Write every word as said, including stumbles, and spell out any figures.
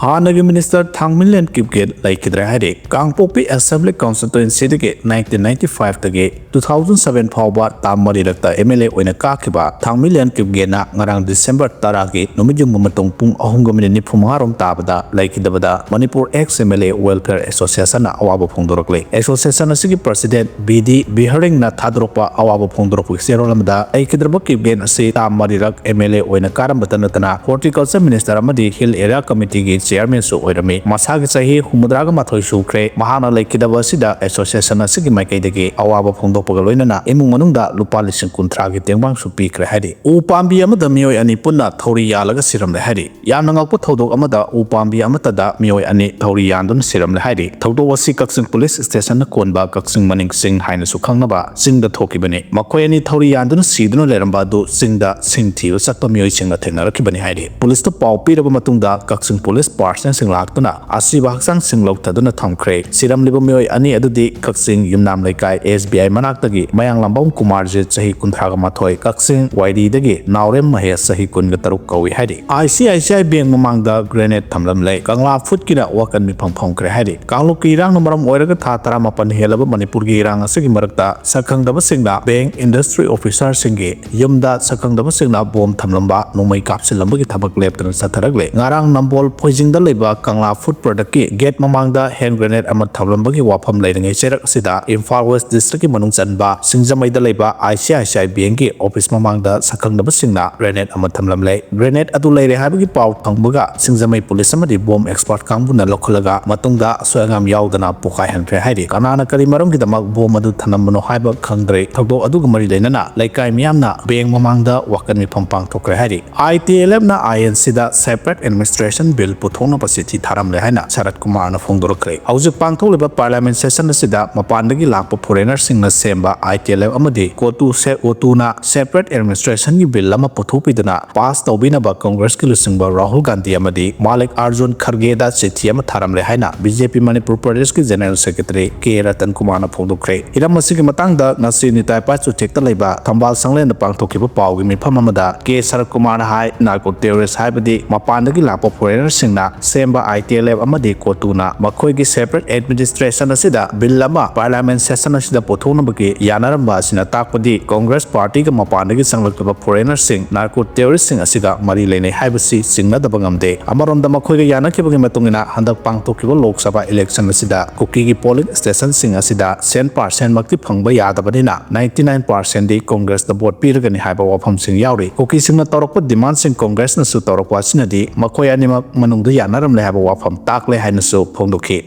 ꯍꯥꯟꯅꯒꯤ ꯃꯤꯅꯤꯁꯇꯔ ꯊꯥꯡꯃꯤꯂꯦꯟ ꯀꯤꯞꯒꯦꯟ ꯂꯩꯈꯤꯗ꯭ꯔꯦ ꯍꯥꯏꯔꯤ꯫ ꯀꯥꯡꯄꯣꯛꯄꯤ ꯑꯦꯁꯦꯝꯕ꯭ꯂꯤ ꯀꯣꯟꯁꯇꯤꯇ꯭ꯋꯦꯟꯁꯤꯗꯒꯤ ꯅꯥꯏꯟꯇꯤꯟ ꯅꯥꯏꯟꯇꯤ ꯐꯥꯏꯚꯇꯒꯤ ꯇꯨ ꯊꯥꯎꯖꯟ ꯁꯚꯦꯟ ꯐꯥꯎꯕ ꯇꯥꯝ ꯃꯔꯤꯔꯛꯇ ꯑꯦꯝ ꯑꯦꯜ ꯑꯦ ꯑꯣꯏꯅ ꯀꯥꯈꯤꯕ ꯊꯥꯡꯃꯤꯂꯦꯟ ꯀꯤꯞꯒꯦꯟꯅ ꯉꯔꯥꯡ ꯗꯤꯁꯦꯝꯕꯔ ꯇꯔꯥꯒꯤ ꯅꯨꯃꯤꯠ ꯌꯨꯡꯕ ꯃꯇꯨꯡ ꯄꯨꯡ ꯑꯍꯨꯝꯒ ꯃꯤꯅꯤꯠ ꯅꯤꯐꯨ ꯃꯉꯥꯔꯣꯝ ꯇꯥꯕꯗ ꯂꯩꯈꯤꯗꯕꯗ Manipur ex M L A welfare ꯑꯦꯁꯣꯁꯤꯌꯦꯁꯟꯅ ꯑꯋꯥꯕ ꯐꯣꯡꯗꯣꯔꯛꯂꯤ꯫ ꯑꯦꯁꯣꯁꯤꯌꯦꯁꯟ ꯑꯁꯤꯒꯤ ꯄ꯭ꯔꯁꯤꯗꯦꯟ ꯕꯤ ꯗꯤ ꯕꯤꯍꯔꯤꯡꯅ ꯊꯥꯗꯣꯔꯛꯄ ꯑꯋꯥꯕ ꯐꯣꯡꯗꯣꯔꯛꯄꯒꯤ ꯆꯦꯔꯣꯜ ꯑꯃꯗ, ꯂꯩꯈꯤꯗ꯭ꯔꯕ ꯀꯤꯞꯒꯦꯟ ꯑꯁꯤ ꯇꯥꯝ ꯃꯔꯤꯔꯛ ꯑꯦꯝ ꯑꯦꯜ ꯑꯦ ꯑꯣꯏꯅ ꯀꯥꯔꯝꯕꯇ ꯅꯠꯇꯅ ꯍꯣꯔꯇꯤꯀꯜꯆꯔ ꯃꯤꯅꯤꯁꯇꯔ ꯑꯃꯗꯤ ꯍꯤꯜ ꯑꯦꯔꯤꯌꯥ ꯀꯃꯤꯇꯤꯒꯤ ꯆꯦꯌꯔꯃꯦꯟꯁꯨ ꯑꯣꯏꯔꯝꯃꯤ꯫ ꯃꯁꯥꯒꯤ ꯆꯍꯤ ꯍꯨꯝꯐꯨꯇꯔꯥꯒ ꯃꯥꯊꯣꯏ ꯁꯨꯈ꯭ꯔꯦ꯫ ꯃꯍꯥꯛꯅ ꯂꯩꯈꯤꯗꯕ ꯑꯁꯤꯗ ꯑꯦꯁꯣꯁꯤꯌꯦꯁꯟ ꯑꯁꯤꯒꯤ ꯃꯥꯏꯀꯩꯗꯒꯤ ꯑꯋꯥꯕ ꯐꯣꯡꯗꯣꯛꯄꯒ ꯂꯣꯏꯅꯅ ꯏꯃꯨꯡ ꯃꯅꯨꯡꯗ ꯂꯨꯄꯥ ꯂꯤꯁꯤꯡ ꯀꯨꯟꯊ꯭ꯔꯥꯒꯤ ꯇꯦꯡꯕꯥꯡꯁꯨ ꯄꯤꯈ꯭ꯔꯦ ꯍꯥꯏꯔꯤ꯫ ꯎ ꯄꯥꯝꯕꯤ ꯑꯃꯗ ꯃꯤꯑꯣꯏ ꯑꯅꯤ ꯄꯨꯟꯅ ꯊꯧꯔꯤ ꯌꯥꯜꯂꯒ ꯁꯤꯔꯝꯂꯦ ꯍꯥꯏꯔꯤ꯫ ꯌꯥꯝꯅ ꯉꯛꯄ ꯊꯧꯗꯣꯛ ꯑꯃꯗ ꯎ ꯄꯥꯝꯕꯤ ꯑꯃꯠꯇꯗ ꯃꯤꯑꯣꯏ ꯑꯅꯤ ꯊꯧꯔꯤ ꯌꯥꯟꯗꯨꯅ ꯁꯤꯔꯝꯂꯦ ꯍꯥꯏꯔꯤ꯫ ꯊꯧꯗꯣꯛ ꯑꯁꯤ ꯀꯛꯆꯤꯡ ꯄꯨꯂꯤꯁ ꯁ꯭ꯇꯦꯁꯟꯅ ꯀꯣꯟꯕ ꯀꯛꯆꯤꯡ ꯃꯅꯤꯡ ꯆꯤꯡ ꯍꯥꯏꯅꯁꯨ ꯈꯪꯅꯕ ꯆꯤꯡꯗ ꯊꯣꯛꯈꯤꯕꯅꯤ꯫ ꯃꯈꯣꯏ ꯑꯅꯤ ꯊꯧꯔꯤ ꯌꯥꯟꯗꯨꯅ ꯁꯤꯗꯨꯅ ꯂꯩꯔꯝꯕ ꯑꯗꯨ ꯆꯤꯡꯗ ꯁꯤꯡ ꯊꯤꯕ ꯆꯠꯄ ꯃꯤꯑꯣꯏꯁꯤꯡꯅ ꯊꯦꯡꯅꯔꯛꯈꯤꯕꯅꯤ ꯍꯥꯏꯔꯤ꯫ ꯄꯨꯂꯤꯁꯇ ꯄꯥꯎ ꯄꯤꯔꯕ ꯃꯇꯨꯡꯗ ꯀꯛꯆꯤꯡ ꯄꯨꯂꯤꯁ ꯄꯥꯔꯁꯅꯦꯜꯁꯤꯡ ꯂꯥꯛꯇꯨꯅ ꯑꯁꯤꯕ ꯍꯛꯆꯥꯡꯁꯤꯡ ꯂꯧꯊꯗꯨꯅ ꯊꯝꯈ꯭ꯔꯦ꯫ ꯁꯤꯔꯝꯂꯤꯕ ꯃꯤꯑꯣꯏ ꯑꯅꯤ ꯑꯗꯨꯗꯤ ꯀꯛꯆꯤꯡ ꯌꯨꯝꯅꯥꯝ ꯂꯩꯀꯥꯏ ꯑꯦꯁ ꯕꯤ ꯑꯥꯏ ꯃꯅꯥꯛꯇꯒꯤ ꯃꯌꯥꯡꯂꯥꯝꯕꯝ ꯀꯨꯃꯥꯔꯖꯤꯠ, ꯆꯍꯤ ꯀꯨꯟꯊ꯭ꯔꯥꯒ ꯃꯥꯊꯣꯏ, ꯀꯛꯆꯤꯡ ꯋꯥꯏꯔꯤꯗꯒꯤ ꯅꯥꯎꯔꯦꯝ ꯃꯍꯦꯁ, ꯆꯍꯤ ꯀꯨꯟꯒ ꯇꯔꯨꯛ ꯀꯧꯏ ꯍꯥꯏꯔꯤ꯫ I C I C I bank ꯃꯃꯥꯡꯗ ꯒ꯭ꯔꯦꯅꯦꯗ ꯊꯝꯂꯝꯂꯦ꯫ ꯀꯪꯂꯥ ꯐꯨꯗꯀꯤꯅ ꯋꯥꯀꯟ ꯃꯤꯐꯝ ꯐꯝꯈ꯭ꯔꯦ ꯍꯥꯏꯔꯤ꯫ ꯀꯥꯡꯂꯨꯞꯀꯤ ꯏꯔꯥꯡꯅ ꯃꯔꯝ ꯑꯣꯏꯔꯒ ꯊꯥ ꯇꯔꯥꯃꯥꯄꯟ ꯍꯦꯜꯂꯕ ꯃꯅꯤꯄꯨꯔꯒꯤ ꯏꯔꯥꯡ ꯑꯁꯤꯒꯤ ꯃꯔꯛꯇ ꯁꯛꯈꯪꯗꯕꯁꯤꯡꯅ ꯕꯦꯡ ꯏꯟꯗꯁꯇ꯭ꯔꯤ ꯑꯣꯐꯤꯁꯥꯔꯁꯤꯡꯒꯤ ꯌꯨꯝꯗ ꯁꯛꯈꯪꯗꯕꯁꯤꯡꯅ ꯕꯣꯝ ꯊꯝꯂꯝꯕ, ꯅꯣꯡꯃꯩ ꯀꯥꯞꯁꯤꯜꯂꯝꯕꯒꯤ ꯊꯕꯛ ꯂꯦꯞꯇꯅ ꯆꯠꯊꯔꯛꯂꯦ꯫ ꯉꯔꯥꯡ ꯅꯝꯕꯣꯜ ꯐꯣꯏꯖꯤꯡꯗ ꯂꯩꯕ ꯀꯪꯂꯥ ꯐꯨꯗ ꯄ꯭ꯔꯗꯛꯀꯤ ꯒꯦꯠ ꯃꯃꯥꯡꯗ ꯍꯦꯟ ꯒ꯭ꯔꯦꯅꯦꯗ ꯑꯃ ꯊꯝꯂꯝꯕꯒꯤ ꯋꯥꯐꯝ ꯂꯩꯔꯤꯉꯩ ꯆꯩꯔꯛ ꯑꯁꯤꯗ ꯏꯝꯐꯥꯜ ꯋꯦꯁ ꯗꯤꯁꯇ꯭ꯔꯤꯛꯀꯤ ꯃꯅꯨꯡ ꯆꯟꯕ ꯁꯤꯡꯖꯃꯩꯗ ꯂꯩꯕ I C I C I ꯕꯦꯡꯒꯤ ꯑꯣꯐꯤꯁ ꯃꯃꯥꯡꯗ ꯁꯛꯈꯪꯗꯕꯁꯤꯡꯅ ꯒ꯭ꯔꯦꯅꯦꯗ ꯑꯃ ꯊꯝꯂꯝꯂꯦ꯫ ꯒ꯭ꯔꯦꯅꯦꯗ ꯑꯗꯨ ꯂꯩꯔꯦ ꯍꯥꯏꯕꯒꯤ ꯄꯥꯎ ꯐꯪꯕꯒ ꯁꯤꯡꯖꯃꯩ ꯄꯨꯂꯤꯁ ꯑꯃꯗꯤ ꯕꯣꯝ ꯑꯦꯛꯁꯄꯔꯠ ꯀꯥꯡꯕꯨꯅ ꯂꯧꯈꯠꯂꯒ ꯃꯇꯨꯡꯗ ꯑꯁꯣꯏ ꯑꯉꯥꯝ ꯌꯥꯎꯗꯅ ꯄꯣꯈꯥꯏꯍꯟꯈ꯭ꯔꯦ ꯍꯥꯏꯔꯤ꯫ ꯀꯅꯥꯅ ꯀꯔꯤ ꯃꯔꯝꯒꯤꯗꯃꯛ ꯕꯣꯝ ꯑꯗꯨ ꯊꯝꯂꯝꯕꯅꯣ ꯍꯥꯏꯕ ꯈꯪꯗ꯭ꯔꯦ꯫ ꯊꯧꯗꯣꯛ ꯑꯗꯨꯒ ꯃꯔꯤ ꯂꯩꯅꯅ ꯂꯩꯀꯥꯏ ꯃꯤꯌꯥꯝꯅ ꯕꯦꯡ ꯃꯃꯥꯡꯗ ꯋꯥꯀꯟ ꯃꯤꯐꯝ ꯄꯥꯡꯊꯣꯛꯈ꯭ꯔꯦ ꯍꯥꯏꯔꯤ꯫ ꯑꯥꯏ ꯇꯤ ꯑꯦꯜ ꯑꯦꯐꯅ ꯑꯥꯏ ꯑꯦꯟ ꯁꯤꯗ separate administration bill ꯄꯨꯊꯣꯛꯅꯕ ꯆꯤꯊꯤ ꯊꯥꯔꯝꯂꯦ ꯍꯥꯏꯅ ꯁꯔꯠ ꯀꯨꯃꯥꯔꯅ ꯐꯣꯡꯗꯣꯔꯛꯈ꯭ꯔꯦ꯫ ꯍꯧꯖꯤꯛ ꯄꯥꯡꯊꯣꯛꯂꯤꯕ ꯄꯥꯔꯂꯤꯌꯥꯃꯦꯟ ꯁꯦꯁꯟ ꯑꯁꯤꯗ ꯃꯄꯥꯟꯗꯒꯤ ꯂꯥꯛꯄ ꯐꯣꯔꯦꯅꯔꯁꯤꯡꯅ ꯁꯦꯝꯕ ꯑꯥꯏ ꯇꯤ ꯑꯦꯜ ꯑꯦꯐ ꯑꯃꯗꯤ ꯀꯣꯇꯨ ꯁꯦ-, ꯀꯣꯇꯨꯅ separate administrationꯒꯤ bill ꯑꯃ ꯄꯨꯊꯣꯛꯄꯤꯗꯨꯅ ꯄꯥꯁ ꯇꯧꯕꯤꯅꯕ ꯀꯪꯒ꯭ꯔꯦꯁꯀꯤ ꯂꯨꯆꯤꯡꯕ ꯔꯥꯍꯨꯜ ꯒꯥꯟꯙꯤ ꯑꯃꯗꯤ ꯃꯥꯂꯤꯛ ꯑꯥꯔꯖꯨꯟ ꯈꯔꯒꯦꯗ ꯆꯤꯊꯤ ꯑꯃ ꯊꯥꯔꯝꯂꯦ ꯍꯥꯏꯅ ꯕꯤ ꯖꯦ ꯄꯤ ꯃꯅꯤꯄꯨꯔ ꯄ꯭ꯔꯗꯦꯁꯀꯤ ꯖꯦꯅꯔꯦꯜ ꯁꯦꯀ꯭ꯔꯦꯇꯔꯤ ꯀꯦ ꯔꯇꯟ ꯀꯨꯃꯥꯔꯅ ꯐꯣꯡꯗꯣꯛꯈ꯭ꯔꯦ꯫ ꯍꯤꯔꯝ ꯑꯁꯤꯒꯤ ꯃꯇꯥꯡꯗ ꯉꯁꯤ ꯅꯤꯇꯥꯏ ꯄꯥꯏꯆꯨꯊꯦꯛꯇ ꯂꯩꯕ ꯊꯝꯕꯥꯜ ꯁꯪꯂꯦꯟꯗ ꯄꯥꯡꯊꯣꯛꯈꯤꯕ ꯄꯥꯎꯒꯤ ꯃꯤꯐꯝ ꯑꯃꯗ ꯀꯦ ꯁꯔꯠ ꯀꯨꯃꯥꯔꯅ ꯍꯥꯏ, ꯅꯥꯔꯀꯣ ꯇꯦꯔꯣꯔꯤꯁ ꯍꯥꯏꯕꯗꯤ ꯃꯄꯥꯟꯗꯒꯤ ꯂꯥꯛꯄ ꯐꯣꯔꯦꯅꯔꯁꯤꯡꯅ ꯁꯦꯝꯕ ITLF ꯑꯃꯗꯤ COTU ꯅ ꯃꯈꯣꯏꯒꯤ separate administration ꯑꯁꯤꯗ bill ꯑꯃ parliament session ꯑꯁꯤꯗ ꯄꯨꯊꯣꯛꯅꯕꯒꯤ ꯌꯥꯅꯔꯝꯕ ꯑꯁꯤꯅ ꯇꯥꯛꯄꯗꯤ Congress party ꯒ ꯃꯄꯥꯟꯗꯒꯤ ꯆꯪꯂꯛꯂꯕ foreigner ꯁꯤꯡ narco terrorist ꯁꯤꯡ ꯑꯁꯤꯒ ꯃꯔꯤ ꯂꯩꯅꯩ ꯍꯥꯏꯕꯁꯤ ꯆꯤꯡꯅꯗꯕ ꯉꯝꯗꯦ꯫ ꯑꯃꯔꯣꯝꯗ ꯃꯈꯣꯏꯒ ꯌꯥꯅꯈꯤꯕꯒꯤ ꯃꯇꯨꯡ ꯏꯟꯅ ꯍꯟꯗꯛ ꯄꯥꯡꯊꯣꯛꯈꯤꯕ Lok Sabha election ꯑꯁꯤꯗ ꯀꯨꯀꯤꯒꯤ polling station ꯁꯤꯡ ꯑꯁꯤꯗ cent percent ꯃꯛꯇꯤ ꯐꯪꯕ ꯌꯥꯗꯕꯅꯤꯅ ninety nine percent ꯗꯤ Congress ꯇ vote ꯄꯤꯔꯒꯅꯤ ꯍꯥꯏꯕ ꯋꯥꯐꯝꯁꯤꯡ ꯌꯥꯎꯔꯤ꯫ ꯀꯨꯀꯤꯁꯤꯡꯅ ꯇꯧꯔꯛꯄ demand ꯁꯤꯡ Congress ꯅꯁꯨ ꯇꯧꯔꯛꯄ ꯑꯁꯤꯅꯗꯤ ꯃꯈꯣꯏ ꯑꯅꯤꯃꯛ ꯃꯅꯨꯡꯗ ꯌꯥꯅꯔꯝꯂꯦ ꯍꯥꯏꯕ ꯋꯥꯐꯝ ꯇꯥꯛꯂꯦ ꯍꯥꯏꯅꯁꯨ ꯐꯣꯡꯗꯣꯛꯈꯤ꯫